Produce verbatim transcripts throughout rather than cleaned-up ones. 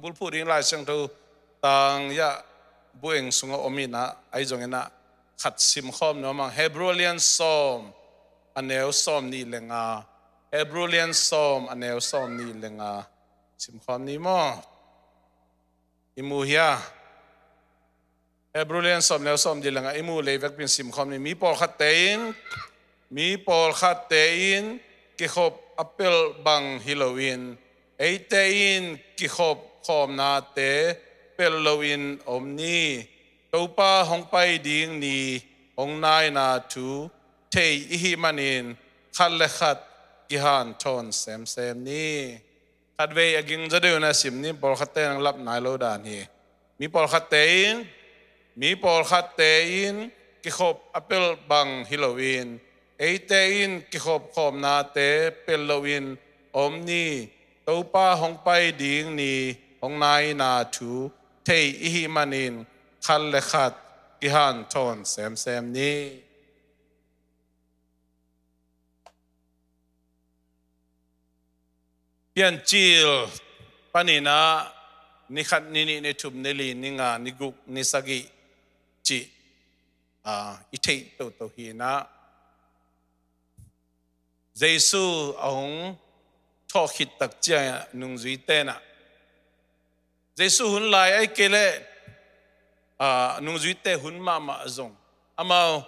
bulphuh ding Lai Siangtho tang ya bueng sungah om inah, ahi zonginah khat simkhawm nuam ang. Hebrew lian sawm, a neu sawm nih le nga. Hebrew lian sawm, a neu sawm nih le nga. Simkhawm ni maw? I mu hia? Hebrew lian sawm neu sawm nih le nga i mu lei vekpin simkhawm ni. Mi pawlkhatte in, mi pawlkhatte in kikhop a pelh bang hi loin, eite in kikhop khawmnate pelh loin om ni. Topa hong pai ding ni hong naina thu thei i hih manin khat le khat kihanthawn semsem ni. Khatvei a gingzaw deuh na sim ni, pawlkhatte nang lap nai lo dan hi. Mi pawlkhatte in, mi pawlkhatte in kikhop a pelh bang hi loin, eite in kikhop khawmnate pelh loin om ni. Topa hong pai ding ni hong naina thu thei i hih manin khat le khat kihanthawn semsem ni. Piancil paninah ni khat, ni nih, ni thum, ni li, ni nga, ni guk, ni sagih cih, ah, i theih toto hinah, Jesu a hong thawh khit tak ciangah nungzuite inah, Jesu hun lai ai kei leh, ah, nungzuite hun mahmah zong, amau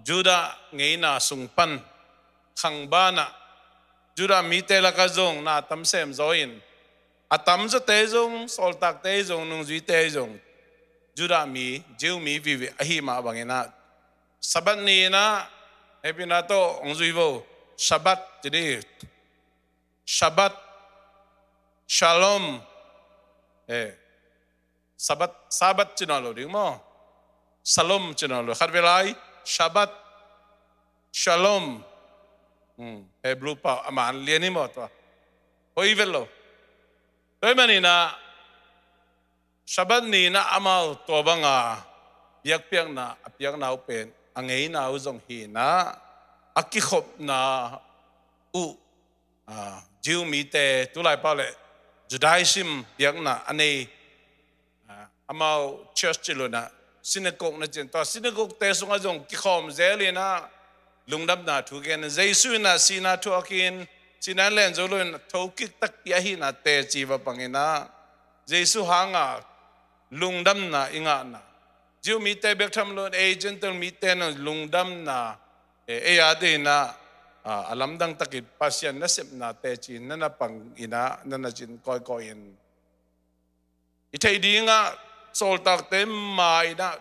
Judah ngeina sung pan khang banah, Judah mite lakah zong na tam sem zaw in, a tamzawte zong, sawltakte zong, nungzuite zong, Judah mi, Jew mi vive ahi mah banginah, Sabbath ni inah, hepina tawh hong zui vo, Shabbat ci dih. Shabbat, Shalom. Eh, Sabbath, Sabbath ci nawn lo ding maw? Shalom ci nawn lo. Khat vei lai, Shabbat, Shalom. Hmm, Hebrew pau a man lian hi maw tua? Hoi vet lo. Tua hi maninah, Shabbat ni inah amau tua banga biakpiakna a piakna uh pen a ngeina uh zong hinah, a kikhopna uh, ah, Jew mite, tulai pau le Judaism biakna a nei, ah, amau church ci lo inah, synagogue na cin, tua synagogue te sungah zong kikhawm zel inah lungdamna thu gen. Jesu inah sihna thuakin, sihna in len zo lo in thokik takpi ahihna teci va panginah, Jesu hanga lungdamna i ngahna, Jew mite bek tham lo in ei Gentile mite na lungdamna, eh, ei a deinah, ah, a lamdang takin Pasian nasepna teci nana pang inah, nana cin kawikawi in. I theih dingah sawltakte ma inah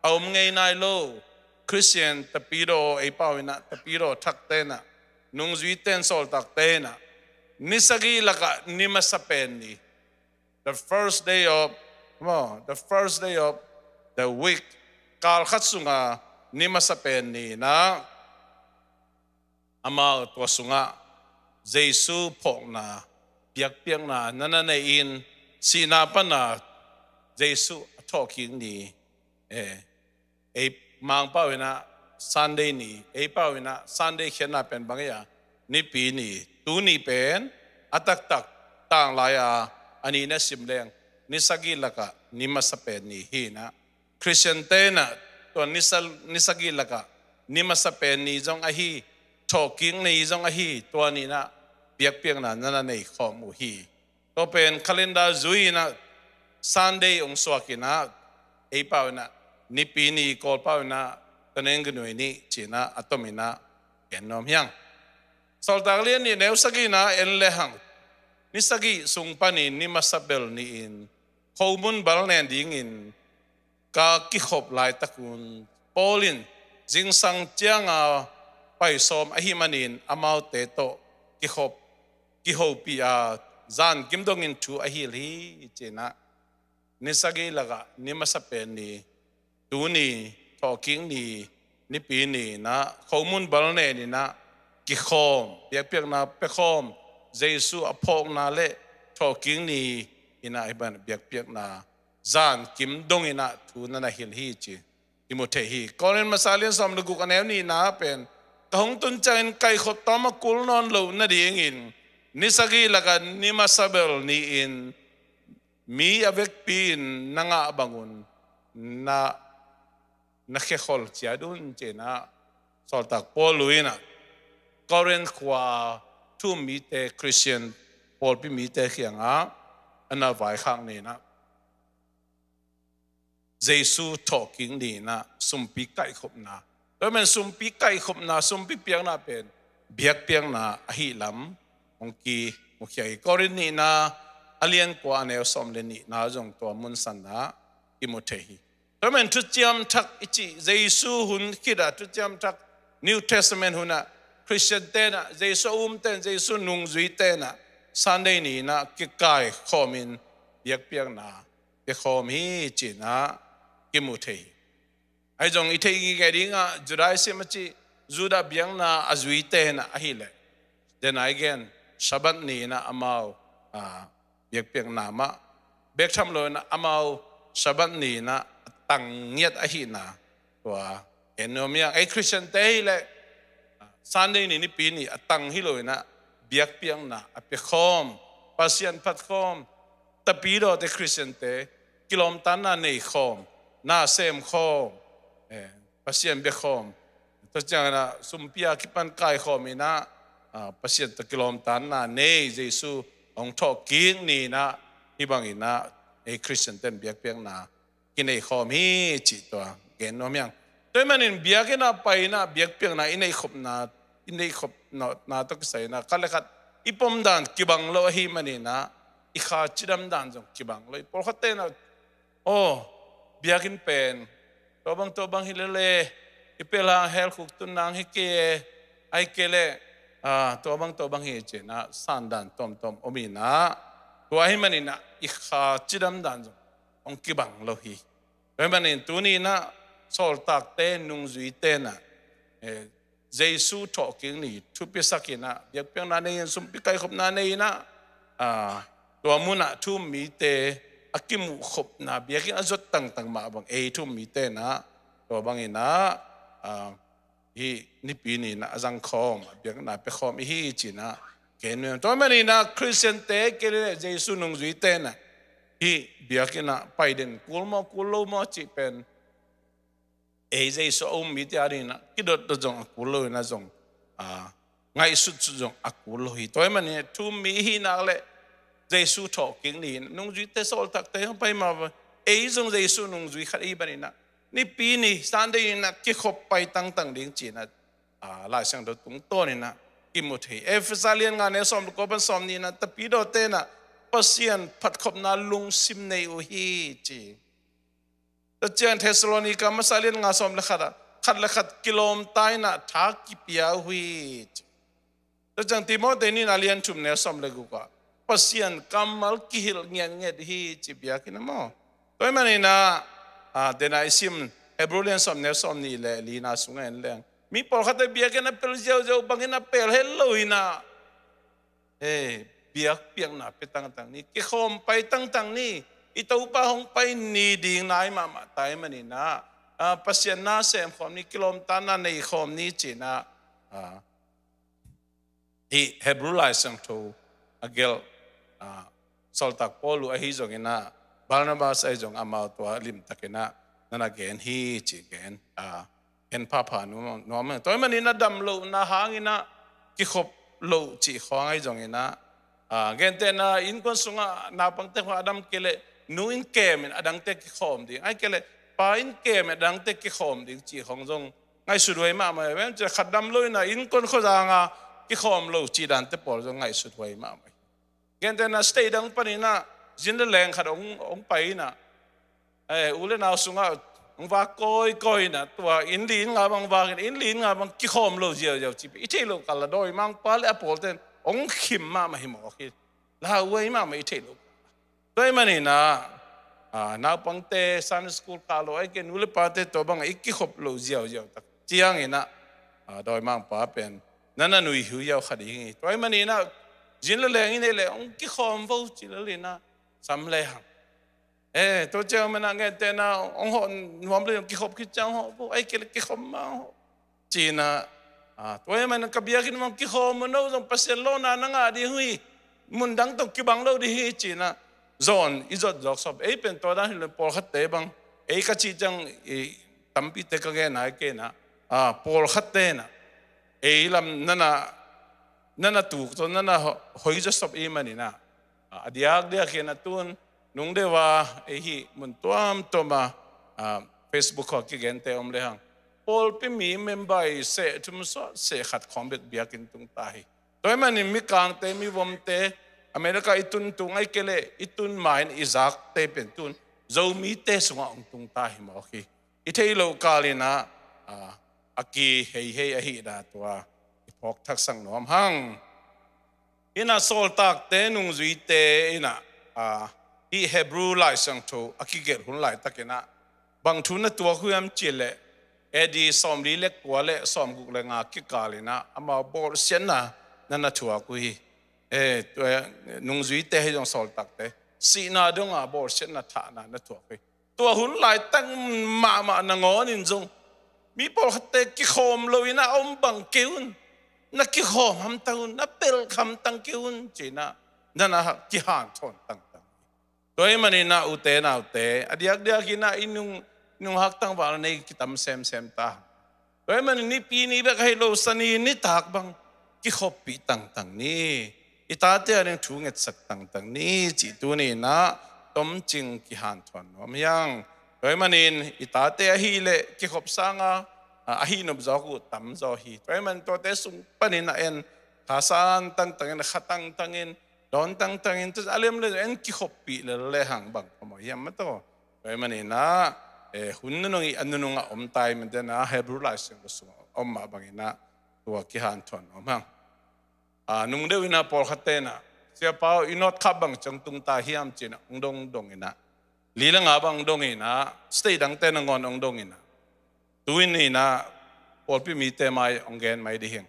a om ngei nai lo Khristian tapidaw, ei pau inah tapidaw thakte inah, nungzuite in, sawltakte inah, ni sagih lakah ni masa pen ni, the first day of, maw, the first day of the week, kal khat sunga ni masa pen ni inah, amau tua sungah Jesu phawkna, biakpiakna nana nei in, sihna pana Jesu a thawhkik ni, eh, ei Mangpau inah Sunday ni, ei pau inah Sunday khiatna pen bang ei a, Nipi ni, tuni pen a taktak tanglai a, a nihna sim leng ni sagih lakah ni masa pen ni hi inah, Khristiante inah tua ni sa-, ni sagih lakah ni masa pen ni zong ahi, thawhkik ni zong ahi, tua ni inah biakpiakna nana nei khawm uh hi. Tua pen calendar zui inah Sunday hong suak inah, ei pau inah Nipi ni, Kawl pau inah Kanengganuai ni ci inah a tom inah gen nuam hi ang. Sawltak lian nih neu sagihna en le hang, ni sagih sung panin ni masa bel ni-in khomun bal nen dingin ka kikhop laitakun Paul in zingsang cianga paisawm ahih manin amaute tawh kikhop, kihopih a, zankim dongin thu a hilh hi, ci inah. Ni sagih lakah ni masa pen ni, tuni, thawhkik ni, Nipi ni inah khomun bal nen inah kikhawm, biakpiakna piakhawm, Jesu a phawkna le thawhkik ni inah hi ban biakpiakna zankim dong inah thu nana hilh hi ci i mu thei hi. Korin masa lian sawm le guk a neu nihna pen, ka hong tun ciangin kaikhop tawm a kul nawn loh nadingin ni sagih lakah ni masa bel ni-in mi a vekpi-in na ngah bangun na, na khekhol ciat un, ci-in ah sawltak Paul in ah Korinth khua thu-um mite, Khristian pawlpi mite kiangah a na vaikhak ni-in ah Jesu thawhkik ni-in ah sumpi kaihkhopna, tua ahih manin sumpi kaihkhopna, sumpi piakna pen biakpiakna ahih lam hong kimukhia hi. Korinth nihna a lian kua, a neu sawm le nihna zong tua mun sanna kimu thei hi. Tua ahih manin thuciam thak i cih, Jesu hun khit ah thuciam thak, New Testament hun ah Khristian ten ah, Jesu a um ten, Jesu nungzui ten ah Sunday ni-in ah kikaikhawmin biakpiakna piakhawm hi, ci-in ah kimu thei hi. Ahi zong i theih ngitnget dingah Judaism a cih Judah biakna a zui ten ah ahih leh, den a i gen, Sabbath ni-in ah amau, ah, biakpiakna mah, bek tham lo-in ah amau Sabbath ni-in ah a tang ngiat ahihna, tua en nuam hi hang. Ei Khristiante hi leh, ah, Sunday ni, nipi ni a tang hi lo-in ah biakpiakna a piakhawm, Pasian phatkhawm, tapidawte Khristiante kilawmtatna neikhawm, na semkhawm, eh, Pasian biakhawm, tua ciangin ah sumpi a kipan kaikhawm-in ah, ah, Pasian tawh kilawmtatna nei, Jesu hong thawhkik ni-in ah hih bangin ah ei Khristiante in biakpiakna kineikhawm hi, cih tua gen nuam hi hang. Tua ahih manin biakinn ah pai-in ah biakpiakna i neihkhopna, i neihkhopna tawh kisai-in ah khat le khat i pomdan kibang lo ahih manin ah i kha cidam dan zong kibang lo hi. Pawlkhatte in ah, aw, biakinn pen tua bang, tua bang hi lele, i pelh hang hell khuk tun nang hi kei e, ahih kei leh, ah, tua bang, tua bang hi, ci-in ah sandan tuamtuam om-in ah, tua ahih manin ah i kha cidam dan zong hong kibang lo hi. Tua ahih manin tuni-in ah sawltakte, nungzuite in ah, eh, Jesu thawhkik ni thupiasak-in ah, biakpiakna nei-in, sumpi kaikhopna nei-in ah, ah, tua mun ah thu-um mite a kimuhkhopna, biakinn a zuat tangtang mah bang, ei thu-um mite in ah tua bangin ah, ah, hih nipi ni-in ah a zangkhawm, a biakna piakhawm i hi, ci-in ah gen nuam. Tua ahih manin ah Khristiante, kei le Jesu nungzuite in ah hih biakinn ah pai den kul maw, kul lo maw cih pen ei Jesu a um mite adingin ah kidotdot zong a kul lo-in ah zong, ah, ngaihsutsut zong a kul lo hi. Tua ahih manin thu-um mi i hih nak leh Jesu thawhkik ni-in, nungzuite, sawltakte hong pai mah bang, ei zong Jesu nungzui khat i hih manin ah nipi ni, Sunday ni-in ah kikhop pai tangtang ding, ci-in ah, ah, Lai Siangtho tungtawn-in ah kimu thei. Efesa lian nga, neu sawm le kua pan sawm nih-in ah tapidawte in ah Pasian phatkhopna lungsim nei uh hi, ci. Tua ciang Thessalonika masa lian nga, sawm le khat ah, khat le khat kilawmta-in ah tha kipia uh hi, ci. Tua ciang Timoti nihna lian thum, neu sawm le guk ah, Pasian kammal kihilh ngiatngiat hi, ci, biakinn ah maw. Tua ahih manin ah, ah, den a i sim Hebrew lian sawm, neu sawm nih le lina sungah en leng, mi pawlkhatte biakinn a pel ziauziau bangin a pel het lo-in ah, eh, biakpiakna pia tangtang ni, kikhawm pai tangtang ni, i Topa hong pai ni ding nai mahmah ta ahih manin ah, ah, Pasian na semkhawm ni, kilawmtatna neikhawm ni, ci-in ah, ah, hih Hebrew Lai Siangtho a gelh, ah, sawltak Paul uh ahi zongin ah, Barnabas ahi zong, amau tua limtakin ah na na gen hi, ci gen, ah, en phapha nuam, nuam. Tua ahih manin ah damlohna hangin ah kikhop loh cih khawng ahi zongin ah, ah, gentehna innkuan sungah naupangte khawng a dam kei leh nu in kem in a dangte kikhawm ding, ahih kei leh pa in kem in a dangte kikhawm ding cih khawng zong ngaihsut huai mahmah hi. Ven cia khat dam lo-in ah innkuan khuazang a kikhawm lo cih dante pawl zong ngaihsut huai mahmah hi. Gentehna state dang panin ah zin le leng khat hong, hong pai-in ah, eh, u le nau sungah hong vak kawikawi-in ah, tua inn li inn nga bang vakin, inn li inn nga bang kikhawm lo ziauziau cih pen i theih loh kal a, dawimangpa le a pawlte in hong khim mahmah hi mawk hi. Lauhuai mahmah, i theih loh. Tua ahih manin ah, ah, naupangte Sunday school kah lo, ahih kei leh nu le pate tua bangah i kikhop loh ziauziau tak ciangin ah, ah, dawimangpa pen na na nuihhu ziau kha ding hi. Tua ahih manin ah zin le leng i neih leh hong kikhawm vo, ci lel-in ah sam le hang. Eh, tua ciang manin ah gentehna hong hawh nuam leh hong kikhop khit ciang hawh vo, ahih kei leh kikhop mah hong hawh, ci-in ah, ah, tua ahih manin ka biakinn ah hong kikhawm un, no zong Pasian lawhna na ngah ding uh hi, mun dang tawh kibang lo ding hi, ci-in ah zawn i zot zawk sawm. Ei pen tua dan hi lo, pawlkhatte bang, ei ka cih ciang, i tampite ka gen nai kei na, a, pawlkhatte na ei lam nana, nana tuk tawh nana ho-, hoi zaw sawm i hih manin ah, a, a diakdiak in ah tun nung deuh a ei hih mun tuamtuam ah, a, Facebook ah kigente om le hang, pawlpi mi member i seh thum sawt seh khat khawng bek biakinn tung ta hi. Tua ahih manin mikangte, mivomte, America i tun tung ahih kei leh i tun ma-in i zakte pen tun Zomite sungah hong tung ta hi mawk hi. I theih loh kal in ah, a, a kiheihei ahihna tua i phawk thaksak nuam hang. In ah Sawltakte nungzuite in ah, a, hih Hebrew Lai Siangtho a kigelh hun laitakin ah bang thu na tuak uh hiam cih leh, A D sawmli le kua le sawmguk le nga kikal in ah amau bawlsiatna na na thuak uh hi. Eh, tua, nungzuite hi zong Sawltakte sihna dong a bawlsiatna thahna na thuak uh hi. Tua hun laitak mahmah nangawn in zong mi pawlkhatte kikhawm lo in ah a om bang kei un, na kikhawm hamtang un, na pelh hamtang kei un ci-in ah na na kihanthawn tangtang. Tua ahih manin ah ute naute, a diakdiak in ah i nung, nunghak tangval na nei kitam semsem ta. Tua ahih manin Nipi ni bek ahi lo, Sani nitak bang kikhoppih tangtang ni, i tate ading thu ngetsak tangtang ni cih tuni in ah tomcing kihanthawn nuam hi hang. Tua ahih manin i tate ahih leh kikhop sanga, a, ahih nop zawk uh tam zaw hi. Tua ahih manin tuate sung panin ah en, kha san tangtang in, kha tangtang in, dawn tangtang in, tua a lem le en kikhoppih lel le hang bang phamawh hiam maw taw. Tua ahih manin ah, eh, hun nunung i a nunung ah om ta ahih manin ah Hebrew Lai Siangtho sungah om mah bangin ah tua kihanthawn nuam hang. A, nung deuh in ah pawlkhatte in ah, Sia Pau, i North Cup bang ciang tung ta hiam ci-in ah hong dongdong in ah, li le nga bang hong dong in ah, state dangte nangawn hong dong in ah, tu-in in ah pawlpi mite mai hong gen mai ding hi.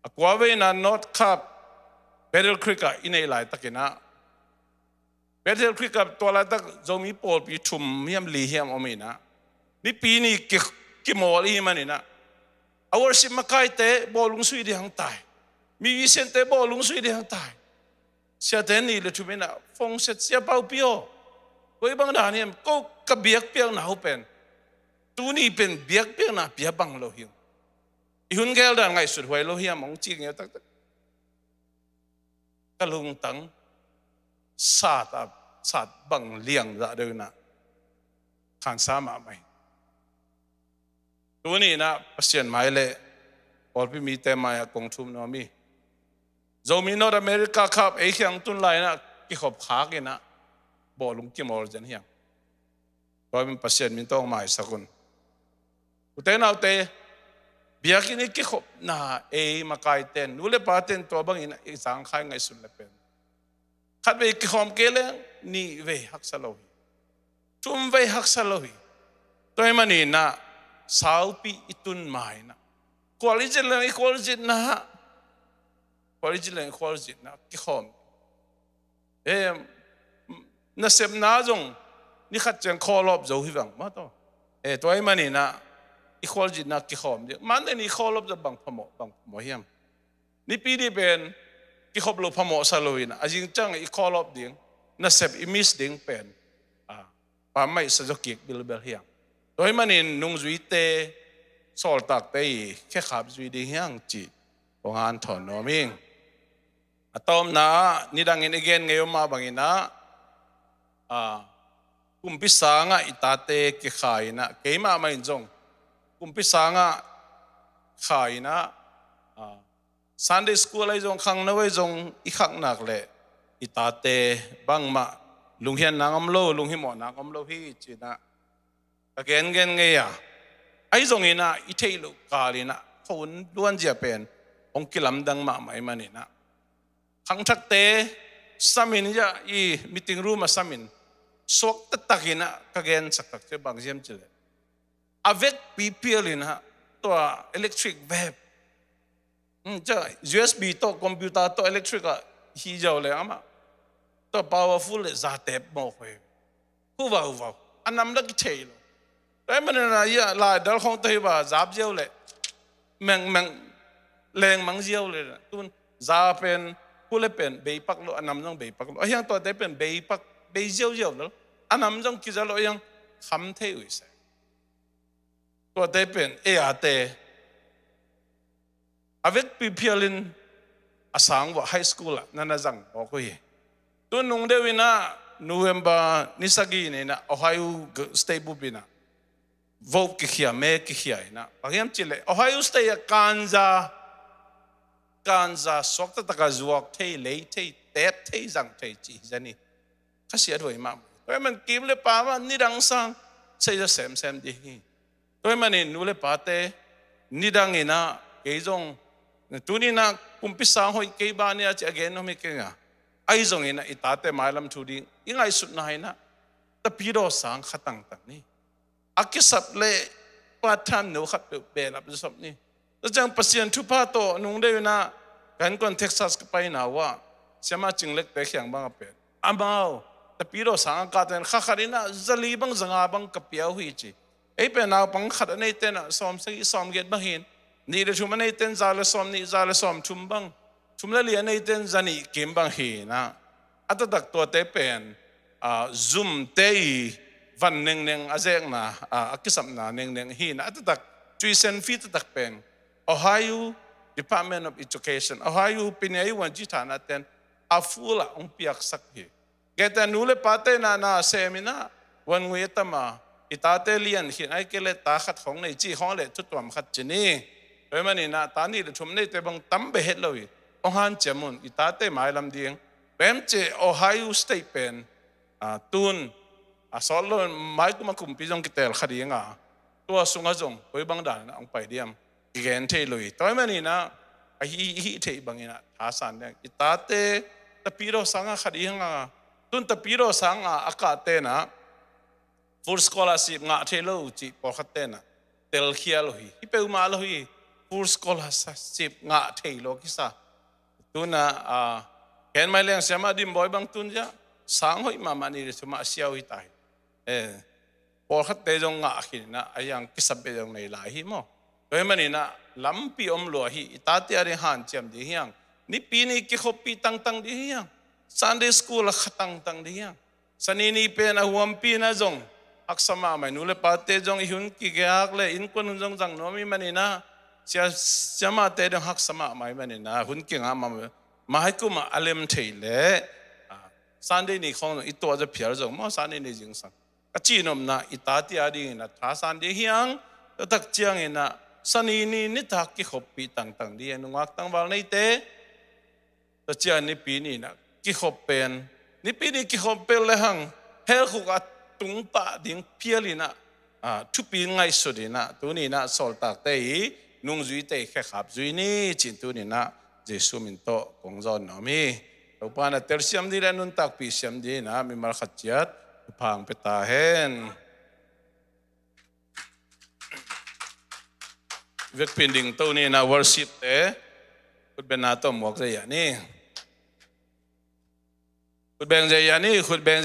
A kua vei in ah North Cup Battle Creek ah i neih laitakin ah, Battle Creek ah tua laitak Zomi pawlpi thum hiam li hiam om in ah, Nipi ni ki, kimawl i hih manin ah, a worship makaite bawlung sui ding hang tai, musiciante bawlung sui ding hang tai. Siate nih le thum in ah phone set, Sia Pau Pi aw, koi bang dan hiam, ko ka biakpiakna uh pen, tuni pen biakpiakna pia bang lo hi ung. I hun gel dan ngaihsut huai lo hiam, hong ci ngeu taktak. Ka lungtang sat a, sat bang liang zah deuh in ah khansa mahmah hi. Tuni in ah Pasian mai le pawlpi mite mai ah kong thum nuam hi. Zomi North America Cup ei kiang tun lai in ah kikhop khak in ah bawlung kimawl zen hi hang. Tua min Pasian min tawh maisak un. Ute naute, biakinn i kikhopna ei makaite'n, nu le pate'n tua bangin i zangkhai ngaihsun le pen, khat vei kikhawm kei leng nih vei haksa lo hi. Thum vei haksa lo hi. Tua ahih manin ah saupi i tun ma-in ah, khual i zin leng i khual zitna, khual i zin leng i khual zitna kikhawm. Eh, nasepna zong ni khat ciang call off zo hi vang maw taw. Eh, tua ahih manin ah i khual zitna kikhawm ding. Monday ni call off zo bang phamawh, bang phamawh hiam. Nipi ni pen kikhop lo phamawh sa lo in ah, a zing ciang i call off ding, nasep i miss ding pen, ah, pammaih sa zaw kik bilbel hiam. Tua ahih manin nungzuite, sawltakte i khekhap zui ding hi hang cih kong hanthawn nuam ing. A tawpna ah, nidangin i gen ngei om mah bangin ah, ah, kumpi sangah i tate kikha in ah, keimah mah in zong kumpi sangah kha in ah, ah, Sunday school ahi zong, khangno ahi zong i khak nak leh i tate bangmah lunghian nang om lo, lunghimawh nang om lo hi ci-in ah ka gengen ngei a. Ahi zongin ah i theih loh kal in ah khuahun luanzia pen hong kilamdang mahmah ahih manin ah, khangthakte samin zia i meeting room ah samin suak taktak in ah ka gensak tak ciang bang hiam cih leh, a vekpi pial in ah tua electric vape, hmm, tua U S B tawh, computer tawh, electric ah hi ziau leh amah tua powerful leh zatep mawk hi. Hu vauvau, a nam lak i thei lo. Tua ahih manin ah, ia, laidal khawng tawh hi va, zap ziau leh mengmeng, lengmang ziau leh, tun za pen Pu le pen beipak lo, a nam zong beipak lo. A hiang tuate pen beipak, bei ziauziau lo. A nam zong kiza lo hiang kham thei uh i se. Tuate pen ei ate a vekpi phialin a sang vua high school ah na na zang mawk uh hi. Tu nung deuh inah November ni sagih ni inah Ohio State bup inah vote kikhia, me kikhia inah, bang hiam cih leh Ohio State ah kanza, kanza suak taktak a zuak thei, lei thei, tep thei, zang thei cih hi zani. Khasiat huai mahmah. Tua hi man kim le pa mah nidang sang sei za semsem ding hi. Tua hi manin nu le pate nidang inah kei zong tuni inah kumpi sang hoih kei ba nia ci a gen nuam hi kei nga. Ahi zong inah i tate mailam thu ding i ngaihsutna inah tapidaw sang kha tangtang ni. A kisap le part time no khat peuh behlap zaw sop ni. Tua ciang Pasian thupha tawh nung deuh inah ka innkuan Texas ka paina uh ah siama Cing Lekte kiang bang a pen amau tapidaw sang a kate in kha khat inah zali bang zanga bang ka pia uh hi ci. Ei pen naupang khat a neite inah sawm sagih sawm giat bang hi in, nih le thum a neite in za le sawm nih, za le sawm thum bang, thum le li a neite in za nih kim bang hi inah, a taktak tuate pen, ah, zumte i van nengneng a zekna, ah, a kisapna nengneng hi inah, a taktak tuition fee taktak pen Ohio Department of Education, Ohio Pinei Wanji thana ten a full ah hong piaksak hi. Kei te nu le pate na na sem inah, wan ngui a tam a, i tate lian khin ai kei le ta khat khong nei ci khong le thutuam khat ci ni. Tua hi man inah ta nih le thum neite bang tam beh het lo hi. Hong hanciam un, i tate mailam ding. Bem ci Ohio State pen, ah, tun, ah, sawt lo maikum a kumpi zong kitel kha ding a. Tua sungah zong koi bang dan inah hong pai diam kigen thei lo hi. Tua hi man inah a hi, hi thei bang inah thasan ding. I tate tapidaw sang a kha ding a, tun tapidaw sang a a kate inah full scholarship ngah thei lo cih pawlkhat te inah telkhia lo hi. Hi peuhmah lo hi. Full scholarship ngah thei lo kisa. Tuna, ah, ken mai leng siama Dim Bawi bang tun zia sang hoih mahmah ni le thumah a siau hi ta hi. Eh, pawlkhatte zong ngah khin inah a hiang kisap beh zong nei lai hi maw? Tua hi man inah lampi om lua hi. I tate a ding hanciam ding hiang, nipi ni kikhoppih tangtang ding hiang, Sunday school a kha tangtang ding hiang. Sanini pen a huampi inah zong haksa mahmah hi. Nu le pate zong i hun kigeak le innkuan hun zong zang nuam hi man inah, sia, siamate zong haksa mahmah hi man inah hun kingah mahmah. Maikum ah a lem thei le, ah, Sunday ni khong zong i tuah za phial zong maw, Sunday ni zingsang ka cihnopna i tate a ding inah thasan ding hiang. Tua tak ciang inah Sanini nitak kikhoppih tangtang ding hiang, nungak tangval neite. Tua ciang nipi ni inah kikhop pen, nipi ni kikhop pen le hang helkhuk a tung pah ding phial inah, ah, thupi ngaihsut inah tuni inah sawltakte i nungzuite i khekhap zui ni cin tuni inah Jesu min tawh kong zawn nuam hi. Topa na telsiam ding le nuntakpih siam ding inah mimal khat ciat thupha hong pia ta hen. Vekpi in ding to ni inah worship te khutbetna tawh muak zia ni. Khutbeng zia ni, khutbeng